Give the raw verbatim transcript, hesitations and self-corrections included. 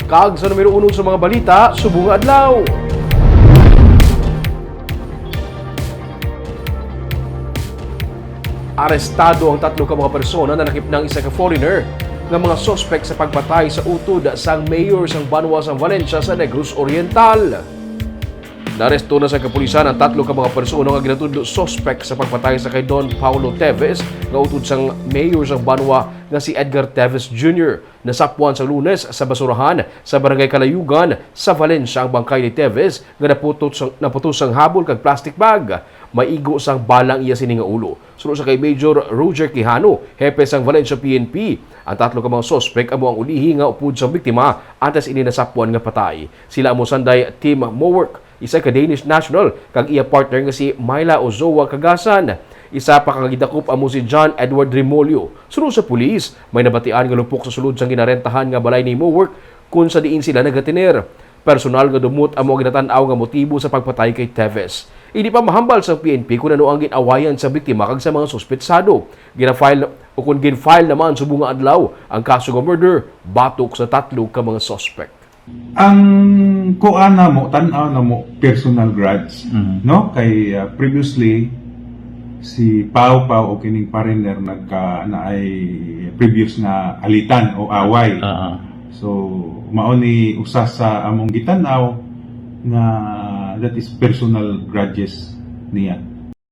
Kag sa numero uno sa mga balita subong nga adlaw. Arestado ang tatlo ka mga persona na nakipnang isa ka foreigner nga mga suspek sa pagpatay sa utod sang mayor sang banwa sang Valencia sa Negros Oriental. Naaresto na sa kapulisan ang tatlo ka mga persona nga ginatudlo suspek sa pagpatay sa kay Don Paulo Teves nga utod sang mayor sang banwa nga si Edgar Teves Junior. Nasapwan sa Lunes sa basurahan sa Barangay Kalayugan sa Valencia ang bangkay ni Teves nga naputos, naputos sang habol kag plastic bag. May igo sang bala ang iya sini nga ulo. Suno sa kay Major Roger Quijano, hepe sang Valencia P N P, ang tatlo ka mga suspek amo ang ulihi nga upod sang biktima antes ini nasapwan nga patay. Sila amo sanday Tim Mowork, isa ka Danish national, kag iya partner nga si Myla Ozoa Cagasan. Isa pa ka gidakop amo si John Edward Remolyo. Suno sa pulis, may nabatian nga lupok sa sulod sang ginarentahan nga balay ni Mowork kon sa diin sila nagatiner. Personal nga dumot amo ang ginatan-aw nga motibo sa pagpatay kay Teves. Hindi pa mahambal sa P N P kung ano ang gin-awayan sa biktima kag sa mga suspetsado. Gina-file o kung gin-file naman subong nga adlaw ang kaso nga murder batok sa tatlo ka mga suspect. Ang kuan namo, tan-aw namo personal grudge, Mhm. no? Kay, ah, previously, si Pau Pau o kining foreigner nagka, naay previous nga alitan o away. Ah, ah. So, mao ni usa sa among gitan-aw nga that is personal grudges niya.